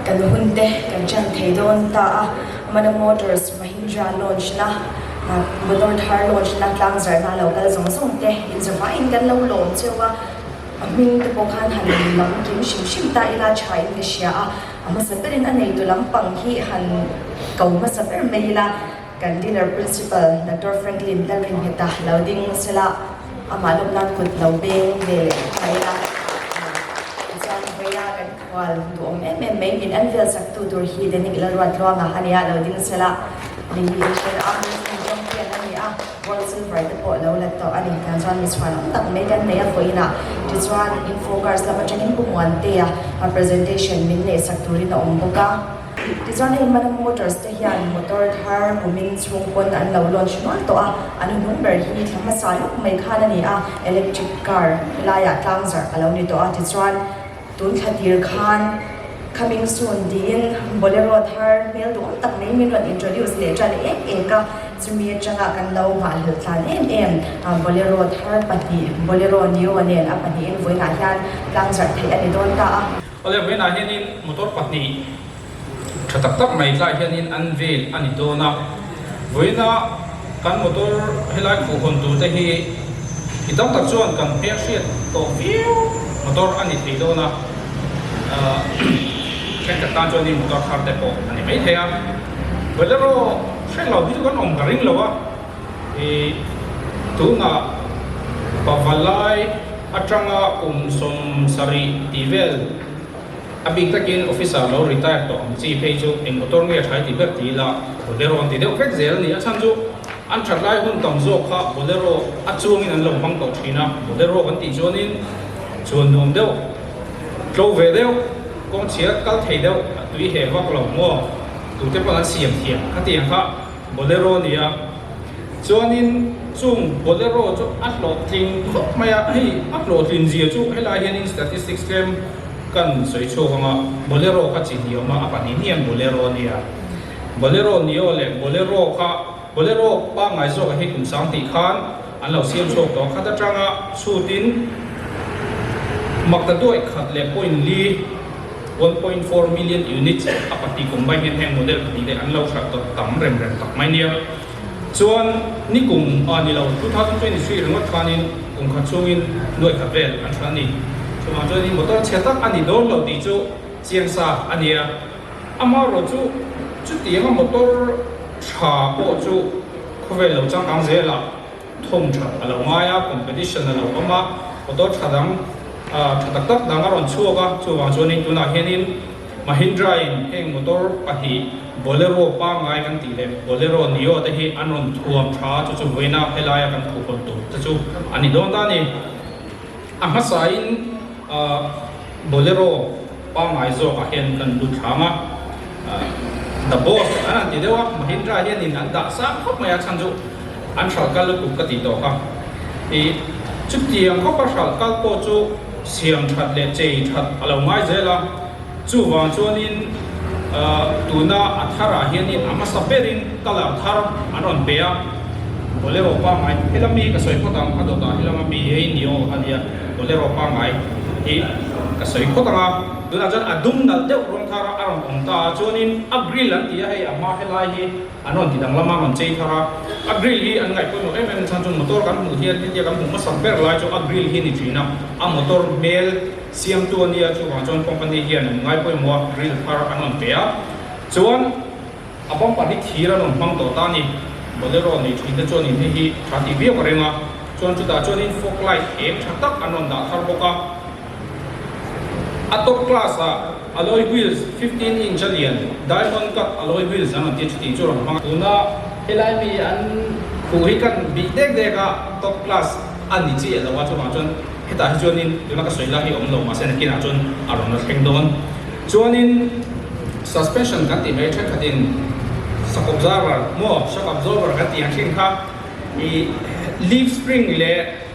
Kan hun te kan chan thei dawn ta a, Mana Motors Mahindra launch na, motor thar launch na tlang zarhna lo kal zawng zawng te inzavaiin kan lo lawm cheu a, a hming te pawh khan han lam kim hrim hrim ta ila tha in ka hria a, a hmasa berin a neitu lampang hi han ko hmasa ber mai ila. Kan dealer principal Doctor Franklin Lalringheta lo ding sela amah lawm nan kut lo beng ve leh nghal ila. Tichuan vawiina kan khual duhawm em em mai min an vel sak tu tur hi Denic Lalruatluanga a nia lo ding sela Lei Asian Arm Wrestling Champion a ni a, World Silver te pawh lo la tawh a ni. Tiang chuan mi chhuan awm tak mai kan nei a vawiinah. Tichuan Infocars lam atangin Pu Muantea presentation min neihsak turin a awm bawk a. Tichuan hei Manam Motors te hian motor thar kumin chhung pawn an lo launch nual tawh a, an hnung ber hi thla hmasa lawk mai khan a ni a, electric car helaiah tlang zarh a lo ni tawh a, tichuan tun thla tir khan coming soon tiin Bolero thar hmel duhawm tak mai min rawn introduce leh tan ek ek a, chumi atanga kan lo nghahhlelh tlan em em Bolero thar pahnih Bolero Neo nen a pahnihin vawiinah hian tlang zarh theih a ni dawn ta a. Awle vawiinah hianin motor pahnih tha tak tak mai tlaiah hianin an vel a ni dawn a, vawiina kan motor helai khuhhawn tur te hi mi tam tak chuan kan hmel hriat tawh viau motor a ni thei dawn a, thenkhat tan chuanin motor thar te pawh a ni mai thei a, Bolero hre lo hi chu kan awm ka ring lo a. I tunah pavalai atanga kum 70 tih vel a bik takin officer lo retire tawh ang chi phei chu eng motor nge a thai ti ber ti ila Bolero an ti deuh vek zel a ni. A chhan chu an that lai hun tam zawk kha Bolero a chuangin an lo hmang tawh thin a, Bolero kan tih chuanin chuan nuam deuh, tlo ve deuh, kawngchhia kal thei deuh, a tui heh vak lo maw, tute pawn an siam thiam khatiang kha. Bolero a ni a, chuanin chung Bolero chu a hlawhtling khawp mai a, hei a hlawhtlin zia chu helai hianin statistics tlem kan sawi chhuak ang a, Bolero kha chi hnih a awm a, a pahnih hnih an Bolero a ni a, Bolero Neo leh Bolero kha Bolero pangngai zawk a hei kum sang tih khan an lo siam chhuak tawh a, khat atanga chhutin makta duai khat leh point li. 1.4 million units a pahnih combine hian heng model pahnih te an lo hralh tawh tam rem rem tak mai nia. Chuan nikum ah ni lo 2023 ringawt khanin kum khat chhungin nuai khat vel an hralh a ni. Chuvang chuanin motor chhe tak a ni dawn lo tih chu chiang sa a nia. Amaherawhchu chutianga motor tha pawh chu khawvel lo changkang zelah Thawm that a lo ngai a, competition a lo awm a, motor tha dang tha tak tak dang a rawn chhuak a, chuvang chuanin tunah hianin Mahindra in heng motor pahnih Bolero pangngai kan tih leh Bolero Neo te hi an rawn thuam tha a, chu chu vawiina helaia kan khuhhawn tur te chu a ni dawn ta a ni. A hmasain Bolero pangngai zawkah hian kan lut thlang a, The Boss an han ti deuh a, Mahindra hianin an dah sang khawp mai a, chhan chu an hralh kal lutuk ka tih tawh kha. Ih, chutiang khawpa hralh kal pawh chu siam that leh chei that a lo ngai zel a, chuvang chuanin tuna a tharah hianin a hmasa berin colour thar an rawn pe a, Bolero pangngai helam hi ka sawi phawt ang, a dawtah helam a mi hei ni aw a nia, Bolero pangngai hi ka sawi phawt ang a, tunah chuan a dum nalh deuh rawng thar a rawn awm ta a, chuanin a grill an ti a hei a hma helai hi. An rawn ti danglam a, rawn chei thar a. A grill hi an ngaih pawimawh em em chhan chu motor kan hmuh hian hetia kan hmuh hmasak ber lai chu a grill hi ni thin a, a motor hmel siamtu a nia chuvang chuan company hian an ngai pawimawh a, grill thar an rawn pe a. Chuan a bumper hi thir an rawn hmang tawh ta a ni. Bolero nei thin te chuanin hei hi tha tih viau a reng a, chuan chutah chuanin fog light eng tha tak an rawn dah thar bawk a. A top class ah alloy wheels 15 inch a lian, diamond cut alloy wheels an rawn ti a, chutih chu a rawn hmang a. Tuna helai mi an khuh hi kan bih dek dek a, top class a ni chiah lo a, chuvang chuan hetah hi chuanin tuna ka sawi lai hi a awm lo, mahse nakinah chuan a rawn la thleng dawn. Chuanin suspension kan tih mai thenkhatin shock absorber maw shock absorber kan tih ang hrim kha ih leaf spring leh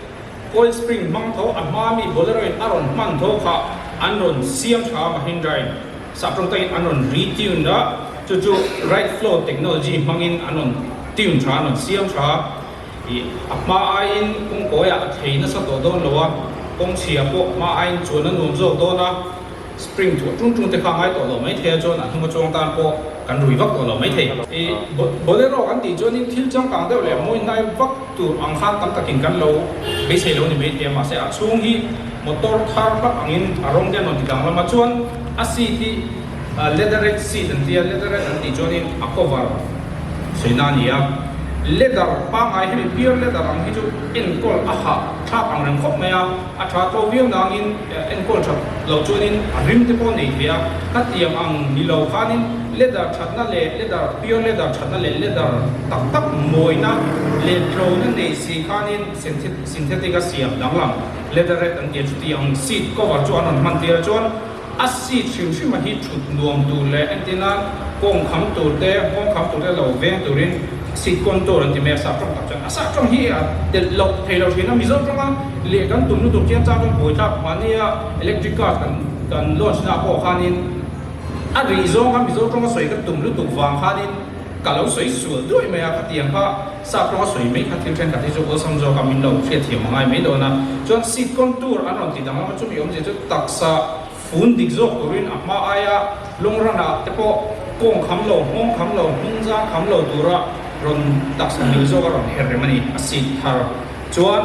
Coil spring hmang tho a hma mi Bolero in a rawn hman tho kha an rawn siam tha a Mahindra in saptawng takin an rawn retune a, chu chu right flow technology hmangin an rawn tune tha an rawn siam tha a, ih a hma aiin kawngkawiah a thei nasa tawh dawn lo a, kawngchhia pawh hma aiin chuan a nuam zawk dawn a. spring thuah ṭung ṭung te kha a ngai tawh lo mai thei a, chuan a hnunga chuang tan pawh kan rui vak tawh lo mai thei. I Bolero kan tih chuanin thil changkang deuh leh mawi hnai vak tur ang khan tam takin kan lo beisei lo ni mai thei a, mahse a chhung hi motor thar hlak angin a rawng te a rawn ti danglam a, chuan a seat hi leatherette seat an ti a, leatherette an tih chuanin a cover sawi na a ni a, leather pangngai hemi pure leather ang hi chu enkawl a hah thlak ang reng khawp mai a, a tha tlo viau nangin enkawl that loh chuanin a rim te pawh nei thei a, khatiang ang ni lo khanin leather thatna leh leather pure leather thatna leh leather tak tak mawina leh tlona nei si khanin synthetic a siam danglam leatherette an ti a, chutiang seat cover chu an rawn hman tir a chuan a seat hrim hrim a hi thut nuam tur leh entir nan kawng kham tur te nghawng kham tur te lo veng turin seat contour an ti mai a, sap tawng tak chuan a sap tawng hi a telh loh thei lo thin a, Mizo tawnga leh kan tum lutuk chian chang chuan buaithlak mahnia electric car kan kan launch na pawh khanin a rih zawnga Mizo tawnga sawi ka tum lutuk vang khanin ka lo sawi sual duai mai a, khatiang kha sap tawnga sawi mai kha thil thenkhat hi chu awlsam zawka min lo hriatthiam a ngai mai dawn a, chuan seat contour an rawn ti danglam a, chumi awmzia chu taksa fun dik zawk turin a hma aia lung ranah te pawh kawng kham lo, nghawng kham lo, hnung zang kham lo tura rawn taksa mil zawk a rawn her rem a ni, a seat thar chuan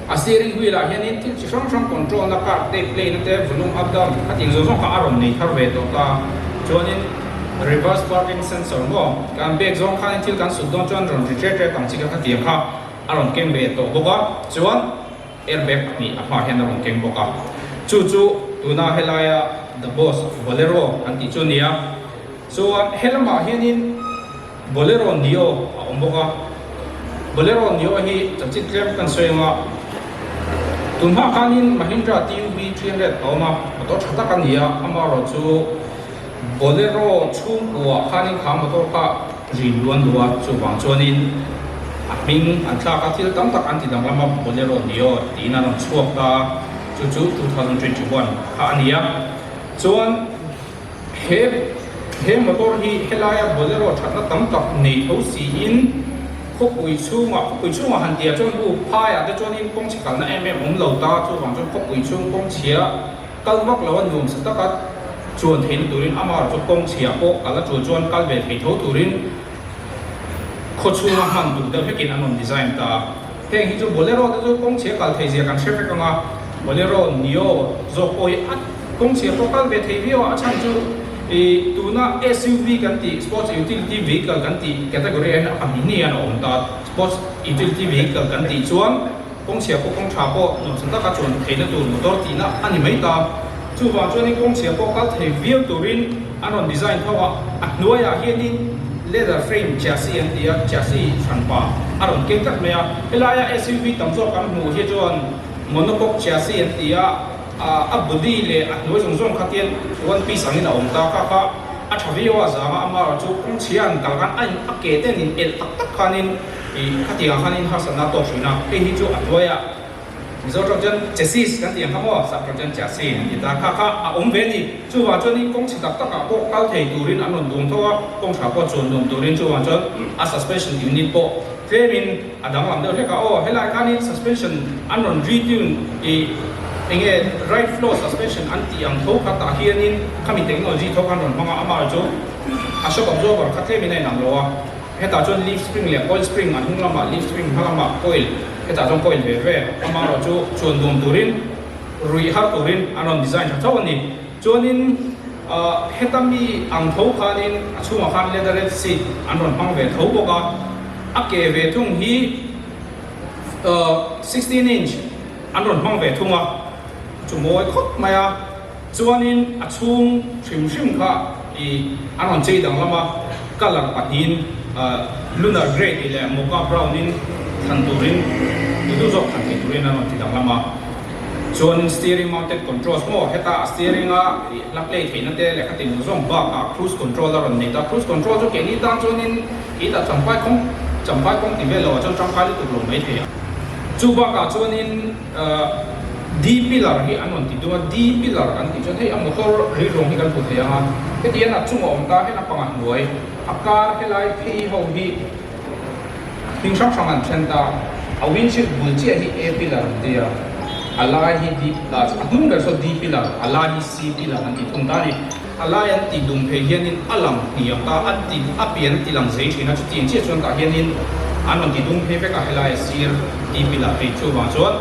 a steering wheel ah hianin thil chi hrang hrang control na card te play na te volume up down khatiang zawng zawng kha a rawn nei thar ve tawh ta chuanin reverse parking sensor maw kan bag zawng khanin thil kan sut dawn chuan rawn ri ṭet ṭet ang chi kha khatiang kha a rawn keng ve tawh bawk a chuan airbag pahnih a hmaah hian a rawn keng bawk a chu chu tuna helaia the boss bolero kan tih chu a ni a chuan helamah hianin. Bolero Neo a awm bawk a, Bolero Neo hi chanchin tlem kan sawi ang a, tun hma khanin Mahindra TUV 300 a awm a, motor tha tak a ni a, amaherawhchu Bolero chhungkua khanin kha motor kha rin luan duh a, chuvang chuanin a hming an thlak a, thil tam tak an ti danglam a, Bolero Neo tiin an rawn chhuak ta a, chu chu 2021 kha a ni a, chuan. He he motor hi helaia Bolero thatna tam tak nei tho siin khawpui chhungah khawpui chhungah han tia chuan bu phaiah te chuanin kawng chhe kalna em em awm lo ta chuvang chuan khawpui chhung kawng chhia kal vak lo a nuam sa taka chuan theihna turin amaherawh chu kawng chhia pawh kal a tul chuan kal ve thei tho turin khaw chhunga hman duh deuh hlekin an rawn design ta. Heng hi chu Bolero te chu kawng chhia kal thei zia kan hre vek ang a, Bolero Neo zawk pawh hi a kawng chhia pawh kal ve thei viau a, a chhan chu ih tuna SUV kan tih Sports Utility Vehicle kan tih category ah hian a pahnih hnih hian a awm ta, Sports Utility Vehicle kan tih chuan kawng chhia pawh kawng tha pawh nuamsam taka chuan theihna tur motor tihna a ni mai ta. Chuvang chuanin kawng chhia pawh kal thei viau turin an rawn design tho a, a hnuaiah hianin leather frame chassis an ti a, chassis hranpa a rawn keng tlat mai a. Helaia SUV tam zawk kan hmuh hi chuan monocoque chassis an ti a, a body leh a hnuai zawng zawng kha tian one piece angin a awm ta kha kha a tha viau a, zanga amaherawh chu kawng chhia an kal khan a in a ke te an in elh tak tak khanin ih khatiangah khanin harsatna a tawk thin a, hei hi chu a hnuaiah Mizo tawng chuan chassis kan tih ang kha maw, sap tawng chuan chassis an ti ta kha kha a awm ve a ni. Chuvang chuan in kawng chhe tak takah pawh kal thei turin an rawn duang tho a, kawng tha pawh chuan nuam turin chuvang chuan a suspension unit pawh tlemin a danglam deuh hlek a. Aw helai khanin suspension an rawn retune ih eng nge right flow suspension an tih ang tho kha tah hianin khami technology tho kha an rawn hmang a, amaherawhchu chu a shock absorber kha tlemin a inang lo a. Hetah chuan leaf spring leh coil spring a hnung lamah leaf spring hma lamah coil hetah chuan coil ve ve amaherawh chu chuan nuam turin ruih har turin an rawn design tha tho a ni. Chuanin ahh heta mi ang tho khanin a chhungah khan leatherette seat an rawn hmang ve tho bawk a, a ke ve thung hi ahh 16 inch an rawn hmang ve thung a, chu mawi khawp mai a. Chuanin a chhung hrim hrim kha ih an rawn chei danglam a, colour pahnihin lunar grey tih leh mocha brown in thlan turin duh duh zawk thlan thei turin an rawn ti danglam a. Chuanin steering mounted controls maw heta a steering a ih hla play theihna te leh khatin duh zawng bakah cruise control a rawn nei ta. Cruise control chu keini tan chuanin ih tah champhai kawng champhai kawng ti vel loh ah chuan tangkai lutuk lo mai thei a. Chu bakah chuanin. D pillar hi an rawn ti duh a, D pillar an tih chuan hei a motor ril rawng hi kan hmu thei ang a, heti hian a chunga awm ta hian a panga hnuai a kar helai phei ho hi hming hrang hrang an then ta, a windshield bul chiah hi A pillar an ti a. A lai hi D a hnung ber saw D pillar, a lai hi C pillar an tih thung ta a ni. A lai an tih dum phei hianin a lang hniam ta, a ti a pian a ti lang zei thin a, chutiang chiah chuan tah hianin an rawn ti dum phei vek a, helai a sir D pillar phei chuvang chuan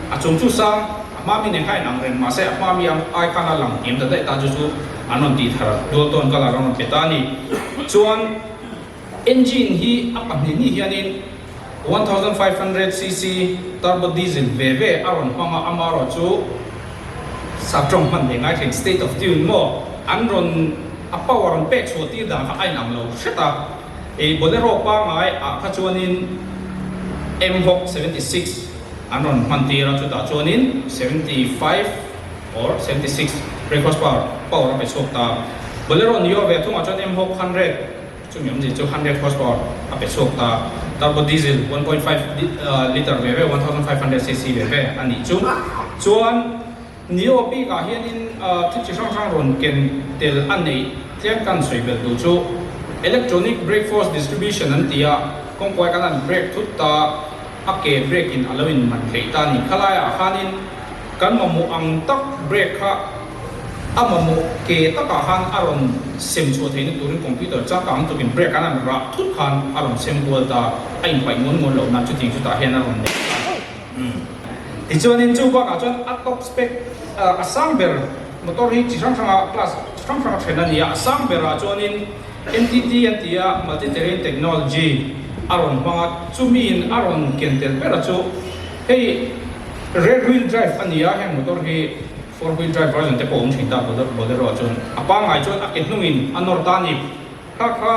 a chung chu sang a hma mi nen kha inang reng mahse a hma mi ang ai khan a lang hniam ta daih ta chu chu an rawn tih thar dual tawn colour an rawn pe ta a ni. Chuan. Engine hi a pahnih ni hianin 1500 cc turbo diesel ve ve a rawn hmang a, amaherawh chu saptawng hman ve ngai thin state of tune maw an rawn a power rawn pek chhuah tir dan kha a inang lo hret a, ei Bolero pangai ah kha chuanin Mhawk 76 an rawn hman tir a, chutah chuanin 75 or 76 brake horsepower power a pe chhuak ta. Bolero Neo ve thungah chuan Mhawk 100 Chumi awmzia chu 100 horsepower a pe chhuak ta. Turbo diesel 1.5 litre ve ve, 1500 cc ve ve a nih chu. Chuan Neo bikah hianin thil chi hrang hrang rawn ken tel a neih tlem kan sawi belh duh chu electronic brake force distribution an ti a, kawngkuai kan han brake thut ta a ke brake in a lo in man theih ta a ni. Khalaiah khanin kan mamawh ang tak brake kha A mamawh ke takah khan a rawn sem chhuah theihna turin computer changkang tukin brake an han rah thut khan a rawn sem kual ta, a inpaih ngawn ngawn loh nan chutiang chutah hian a rawn nei ta. Tichuanin chu bakah chuan a top spec a sang ber motor hi chi hrang hranga class chi hrang hranga then a ni a, a sang berah chuanin MTT an ti a, Multi Terrain Technology a rawn hmang a, chumiin a rawn ken tel ber a chu hei rear wheel drive a ni a, heng motor hi Four wheel drive version te pawh awm thin ta Bolero ah chuan a pangngai chuan a ke hnungin a nawr ta a ni. Kha kha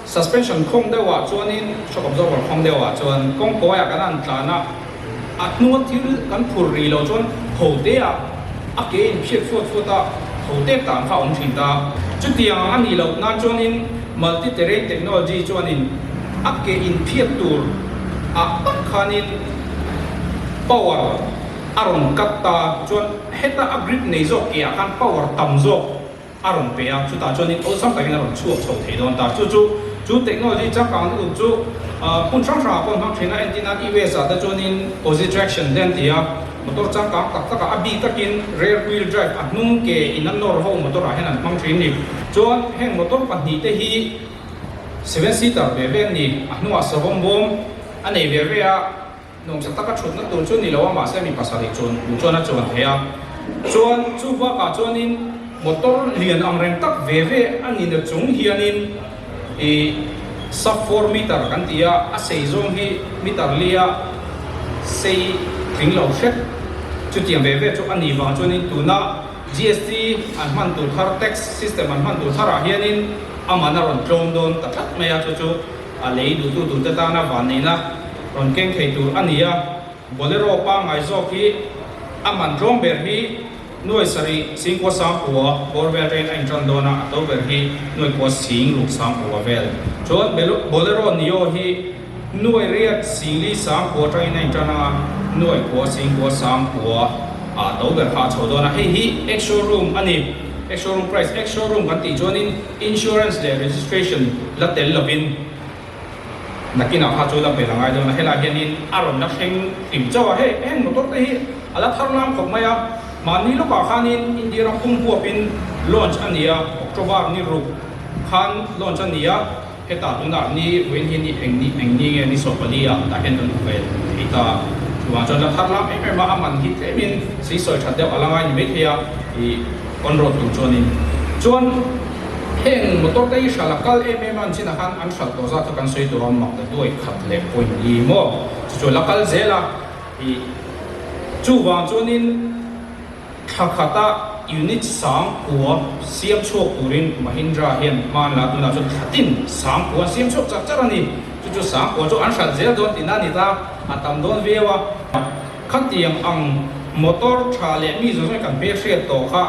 suspension khawng deuh ah chuanin shock absorber khawng deuh ah chuan kawngkawi ah kan han tlan a, a hnunga thil kan phur rih loh chuan ho te ah a ke in phiat fuat fuat a, ho te tan kha a awm thin ta. Chutiang ang a nih loh nan chuanin multi terrain technology chuanin a ke in phiat tur ah tak khanin power A rawn cut ta chuan heta a grip nei zawk ke ah khan power tam zawk a rawn pe a, chutah chuanin awlsam takin a rawn chhuak chho thei dawn ta. Chu chu chu technology changkang lutuk chu hmun hrang hrangah pawh an hmang thin a, entir nan US ah te chuanin Aussie traction te an ti a, motor changkang tak takah a bik takin rear wheel drive a hnung ke in a nawr ho motor ah hian an hmang thin ni. Chuan heng motor pahnih te hi seven seater ve ve an ni, a hnungah savawm bawm a nei ve ve a. Nuamsa taka thutna tur chu ni lo a, mahse mi pasarih chuan u chuan a chuan thei a. Chuan chu bakah chuanin motor lian ang reng tak ve ve a ni na chung hianin ih sub four meter kan ti a, a sei zawng hi meter lia sei tling lo hret chutiang ve ve chu a nih vang chuanin tuna GST an hman tur thar tax system an hman tur tharah hianin a man a rawn tlawm dawn ta tlat mai a, chu chu A lei duhtu turte tana vanneihna rawn keng thei tur a ni a, Bolero pangngai zawk hi a man tlawm ber hi nuai sarih singkua sangkua bawr vel train a intan dawn a, a to ber hi nuai kua sing ruk sangkua vel. Chuan Bolero Neo hi nuai riat singli sangkua atangin a intan anga, nuai kua singkua sangkua ah to ber kha a chho dawn a, hei hi ex-showroom a ni. Ex-showroom price, Ex-showroom kan tih chuanin Insurance leh registration la tel lovin nakinah kha chu la bel a ngai dawn a, helai hianin a rawn la thleng hlim chauh a, hei heng motor te hi a la thar lam khawp mai a, mahni lawkah khanin India ram pum huapin launch a ni a, October ni ruk khan launch a ni a, hetah tunah ni vawiin hi ni eng ni eng ni nge ni 14 ah tah hian kan hmu ve thei ta, chuvang chuan la thar lam em em a, a man hi tlemin sei sawi that deuh a la ngai ni maithei a, ih. On road tur chuanin chuan heng motor te hi hralh a kal em em a an chinah khan an hralh tawh zat kha kan sawi tur a mak ta duai khat leh point li maw chu chu la kal zel a ih chuvang chuanin thla khata unit sang kua siam chhuak turin Mahindra hian hman la tunah chuan thla tin sang kua an siam chhuak char char a ni chu chu sang kua chu an hralh zel dawn tihna a ni ta a tam dawn viau a. Khatiang ang motor tha leh mi zawng zawng kan hmel hriat tawh kha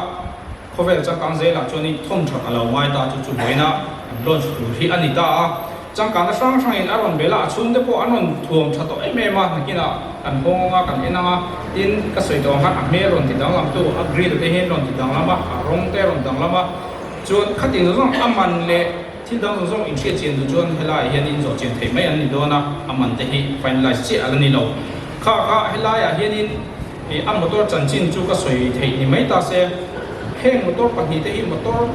khawvel changkang zelah chuanin thawm that a lo ngai ta chu chu vawiina an launch tur hi a ni ta a. Changkangna hrang hrangin a rawn bel a, a chhungte pawh an rawn thuam tha tawh em em a, nakinah kan hawng anga kan en anga tin ka sawi tawh ang khan a hmel rawn ti danglamtu a grill te hian rawn ti danglam a, a rawng te rawn danglam a, chuan khatiang zawng zawng a man leh Thil dang zawng zawng inhriat chian duh chuan helaiah hian in zawh chian theih mai an ni dawn a, a man te hi finalize chiah a la ni lo. Kha kha helaiah hianin Ih a motor chanchin chu ka sawi theih ni mai ta se, heng motor pahnihte hi motor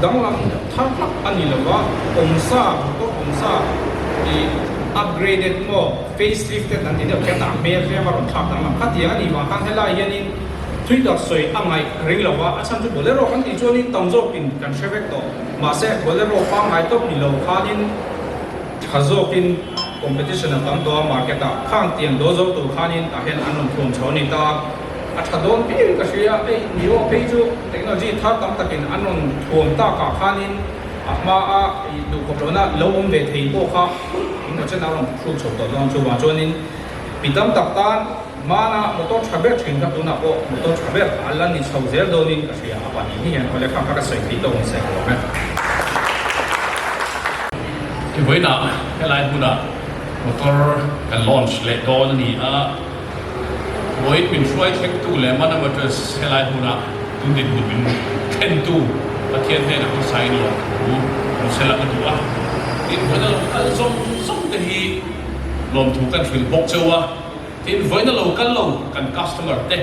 danglam thar hlak a ni lo va, awmsa, motor awmsa ih upgraded maw, facelifted an ti deuh khian a hmel tlem a rawn thlak danglam kha tiang a nih vang khan helai hianin thui tak sawi a ngaih ka ring lo va, a chhan chu Bolero kan tih chuanin tam zawkin kan hre vek tawh, mahse Bolero pangngai tawp ni lo khanin tha zawkin competition a tam tawh a market ah khang tiang dawl zo tur khanin tah hian an rawn thuam chho a ni ta a tha dawn piang ka hria hei Neo phei chu technology thar tam takin an rawn thuam tak ah khanin a hma a duhkhawp lohna lo awm ve thei pawh kha engemaw chen a rawn thluk chho tawh dawn chuvang chuanin mi tam tak tan hmana motor tha ber thin kha tunah pawh motor tha ber a la ni chho zel dawnin ka hria a pahnih hi hian awle kha kha ka sawi thei tawh ang se ka lawm e. Vawiinah helai hmunah motor kan launch leh dawn a ni a, vawiin min hruai thlengtu leh Mana Motors helai hmunah tun dinhmun min thlentu Pathian hnenah hmasain lawmthu kan hre lang a duh a, tin vawiina lo kal zawng zawng te hi lawmthu kan hrilh bawk cheu a, tin vawiina lo kal lo kan customer te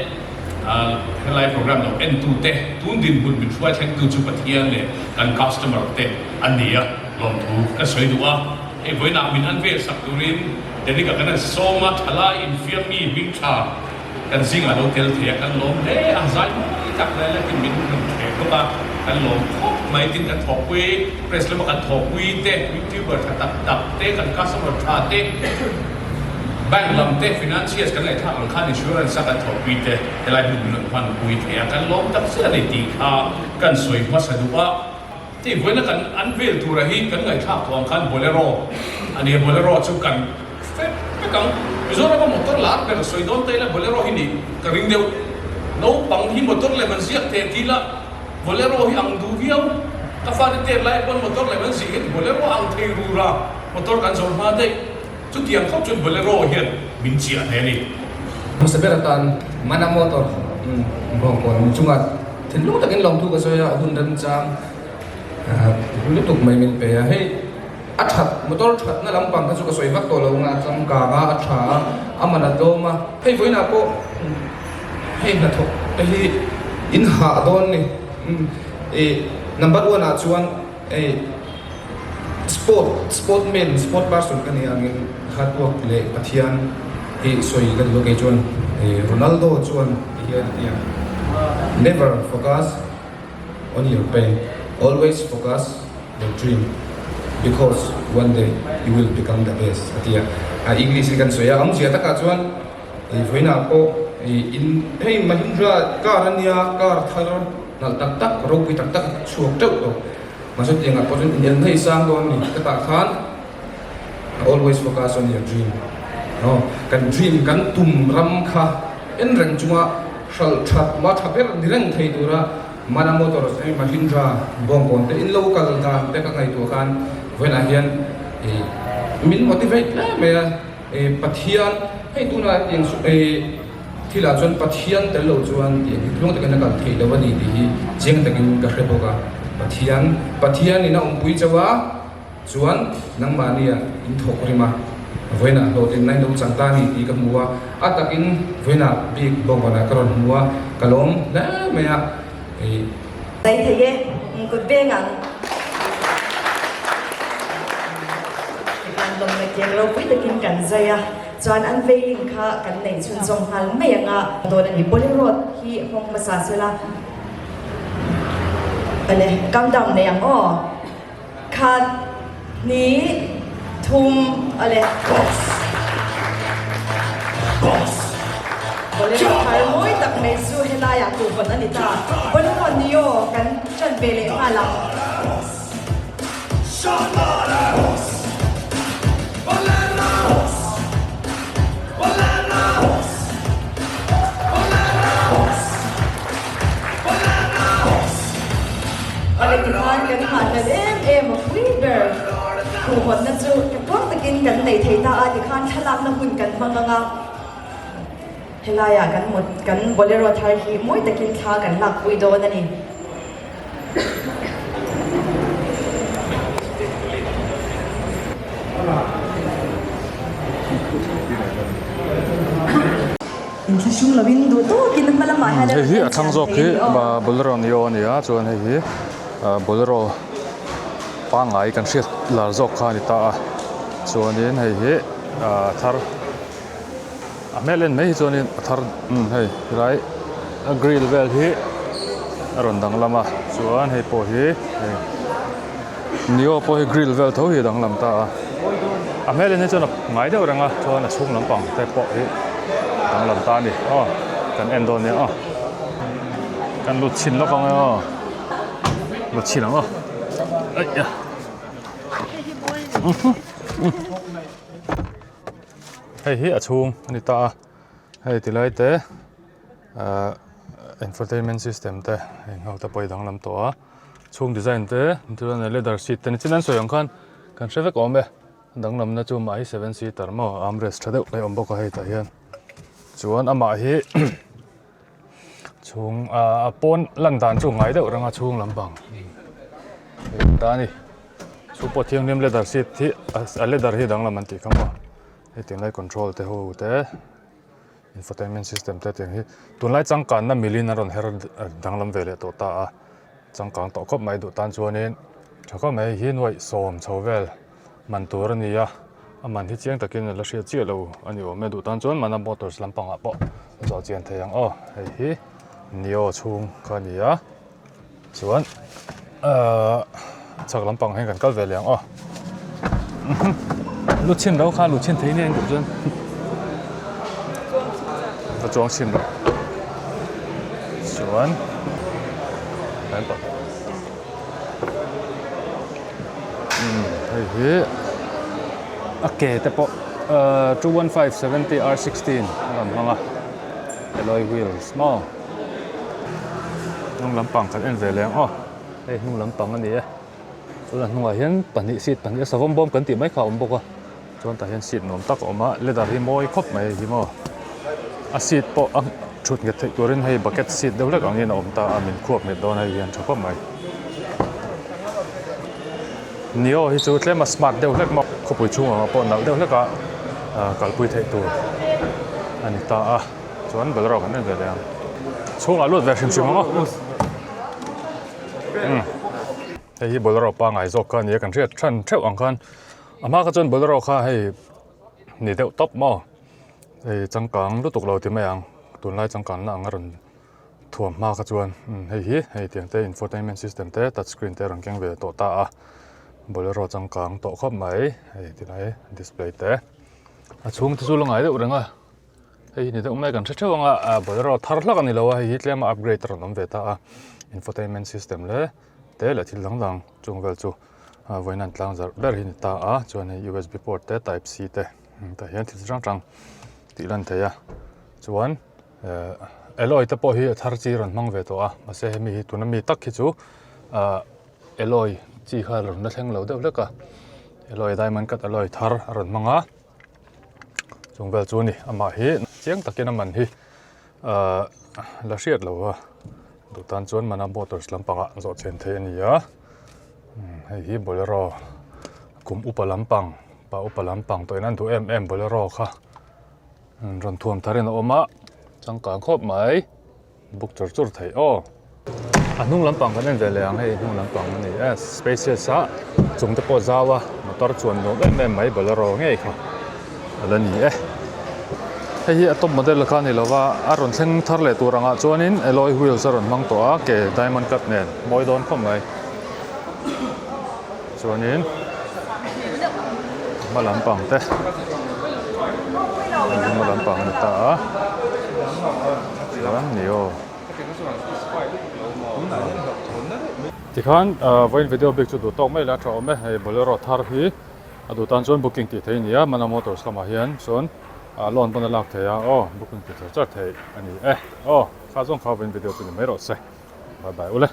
helai program lo entu te tun dinhmun min hruai thlengtu chu Pathian leh kan customer te an ni a. Lawmthu ka sawi duh a, hei vawiinah min an vel sak turin Derek-a kan han sawm a, thalai infiam mi hming tha kan zingah lo tel thei a, kan lawm hle a, zai mawi tak lai lakin min rawn thleh bawk a, kan lawm khawp mai, tin kan thawhpui, press lama kan thawhpui te, youtuber tha tak tak te, kan customer tha te, bank lam te, financiers kan ngaihthlak ang khan insurance a kan thawhpui te helai hmun min rawn hmanpui thei a, kan lawm tak zet a ni tih kha kan sawi hmasa duh a. Tih vawiina kan an vel tura hi kan ngaihthlak tawh ang khan Bolero a nia, Bolero chu kan fek vek ang. Mizorama motor lar ber sawi dawn ta ila Bolero hi nih ka ring deuh. Naupang hi motor lem an ziak teh tih ila Bolero hi ang duh viau. Ka fate tet lai pawn motor lem an ziah hian Bolero ang thei rura motor kan zawrh hma daih. Chutiang khawp chuan Bolero hian min chiah hle a ni. Hmasa ber atan Mana Motor bawngkawn chunga thinlung takin lawmthu ka sawi a, hun remchang lutuk mai min pe a. Hei a that, motor thatna lampang kha chu ka sawi vak tawh lo anga a changkang a, a tha a, a man a tlawm a. Hei vawiinah pawh hei hnathawk te hi in hah dawn ni. Number one ah chuan hei. Sport, sport man, sport person ka nih angin hard work leh Pathian hi sawi ka duh a kei chuan Ronaldo chuan ti hian a ti a, Never focus on your pain, always focus your dream because one day you will become the best a ti a, a English in kan sawi a, awmzia takah chuan vawiinah pawh in hei Mahindra car a nia, car thar nalh tak tak ropui tak tak chhuak teuh tawh. Mahse tiangah pawh chuan inelna i sang dawn a ni. Ka tah khan always focus on your dream. Aw, kan dream, kan tum ram kha en reng chunga hralh that ma tha ber ni reng thei tura Mana Motors, Mahindra, Bawngkawn te in lo kal dan te ka ngaihtuah khan vawiinah hian min motivate hle mai a. Pathian, hei tunah tiang Thilah chuan Pathian tel lo chuan tih hi tluang takin a kal theih lo a ni tih hi chiang takin ka hre bawk a. Pathian, Pathianin a awmpui chauh a, chuan nangmahnia in thawk rim a, vawiinah hlawhtlinna in lo chang ta a ni tih ka hmu a, a takin vawiinah bik bawngkawnah ka rawn hmu a, ka lawm hle mai a. Zai thei e, kut beng ang. Tikhan lawmna keng ropui takin kan zai a. Chuan an veiling kha kan neih chhunzawm nghal mai ang a. Dawn a ni. Bolero hi hawng hmasa sela. Awle, countdown nei ang aw. Khat, hnih, thum, awle. Boss! Boss! Bolero thar mawi tak mai chu helaiah tuhvawn a ni ta. Bolero Neo kan ṭan ve leh nghal ang. Boss! Awle tikhan kan nghahhlelh em em a pui ber khuhhawnna chu tluang takin kan nei thei ta a tikhan thlalakna hun kan hmang ang a helaiah kan kan bolero thar hi mawi takin thla kan lakpui dawn a ni. Inthlahrung. inthlahrung lovin duh tawkin hma lamah hian a Hei rawn hi a en thlang chian zawk thei hi a ni aw. Bolero Neo a ni a chuan hei hi Bolero pangngai kan hriat lar zawk kha a ni ta a chuanin hei hi a thar a hmel en mai hi chuanin a thar umm hei helai a grill vel hi a rawn danglam a chuan hei pawh hi hei Neo pawh hi grill vel tho hi a danglam ta a a hmel en hi chuan a ngai deuh reng a chuan a chhung lampang te pawh hi a danglam ta a ni aw kan en dawn nia aw kan lut chhin lawk ang e aw lut chhin ang aw aih a Hei hi a chhung a ni ta a hei tilai te ahh infotainment system te heng ho te pawh hi danglam tawh a chhung design te chuan leather seat te nichin an sawi ang khan kan hre vek awm e danglamna chu mah hi seven seater maw armrest tha deuh mai a awm bawk a hei tah hian chuan amah hi chhung ahh a pawn lan dan chu ngai deuh reng a chhung lampang ta a ni. Chu pawh thianghlim leather seat hi a leather hi danglam an tih kha maw hetiang lai control te ho te infotainment system te tiang hi tunlai changkanna milin a rawn her danglam ve leh tawh ta a changkang tawh khawp mai duh tan chuanin tha khawp mai hi nuaih sawm chho vel man tur a ni a a man hi chiang takin a la hriat chiah lo a ni awm e duh tan chuan mana motors lampangah pawh zawh chian thei ang aw hei hi neo chhung kha a ni a. Chuan ahh chhak lampang hian kan kal ve leh ang aw lu chhin lo kha lu chhin thei nia duh chuan ka chuang chhin lo chuan hei hi a ke te pawh ahh 215 70 R16 a rawn hmang a alloy wheels maw. Hnung lampang kan en ve leh ang aw hei hnung lampang a ni e chuan a hnungah hian pahnih seat pahnih a savawm bawm kan tih mai kha a awm bawk a chuan tah hian seat nuam tak a awm a leather hi mawi khawp mai hei hi maw a seat pawh a thut nghet theih turin hei bucket seat deuh hlek angin a awm ta a min khuap nghet dawn hei hian tha khawp mai neo hi chu tlem a smart deuh hlek maw khawpui chhung ang ah pawh nalh deuh hlek a kalpui theih tur a ni ta a. Chuan Bolero kan en ve leh ang. Chhungah lut ve hrim hrim ang aw. Umm. Hei hi Bolero pangai zawk kha a ni a, kan hriat than theuh ang khan a hma kha chuan Bolero kha hei ni deuh tawp maw. Hei changkang lutuk lo ti mai ang, tunlai changkanna ang a rawn thuam hma kha chuan hei hi hei tiang te infotainment system te touch screen te a rawn keng ve tawh ta a. Bolero changkang tawh khawp mai hei tilai display te. A chhung te chu la ngai deuh reng a. Hei hi ni deuh mai kan hre theuh ang a ah bolero thar hlak a ni lo a hei hi tlem a upgrade a rawn awm ve ta a infotainment system leh te leh thil dang dang chung vel chu ah vawiin an tlang zarh ber hi ni ta a chuan hei usb port te type c te tah hian thil chi hrang hrang tih lan theih a chuan eh alloy te pawh hi a thar chi rawn hmang ve tawh a mahse hemi hi tuna mi tak hi chu ah alloy chi kha a rawn la thleng lo deuh hlek a alloy diamond cut alloy thar a rawn hmang a. Chung vel chu a ni amah hi chiang takin a man hi ahh la hriat lo a duh tan chuan mana motors lampangah zawh chhen theih a ni a hei hi bolero kum upa lampang pa upa lampang tawhin an duh em em bolero kha rawn thuam tharin a awm a changkang khawp mai. Buk chur chur theih aw. A hnung lampang kan en ve leh ang hei hnung lampang a ni e spacious a chung te pawh zau a motor chuan nuam em em mai bolero ngei kha a la ni e. Hei hi a top model kha a ni lo va a rawn thleng thar leh tur angah chuanin alloy wheels a rawn hmang tawh a ke diamond cut nen mawi dawn khawp mai chuanin hma lampang te hma lampang a ni ta a. Chuan ni aw. Tikhan vawiin video bik chu duh tawk mai la tha awm e. Hei Bolero thar hi a duh tan chuan booking tih theih a ni a, Mana Motors lamah hian chuan loan pawn a lak theih a aw, booking tih char char theih a ni e. Aw, kha zawng kha vawiin video chu ni mai rawh se. Bye bye ule.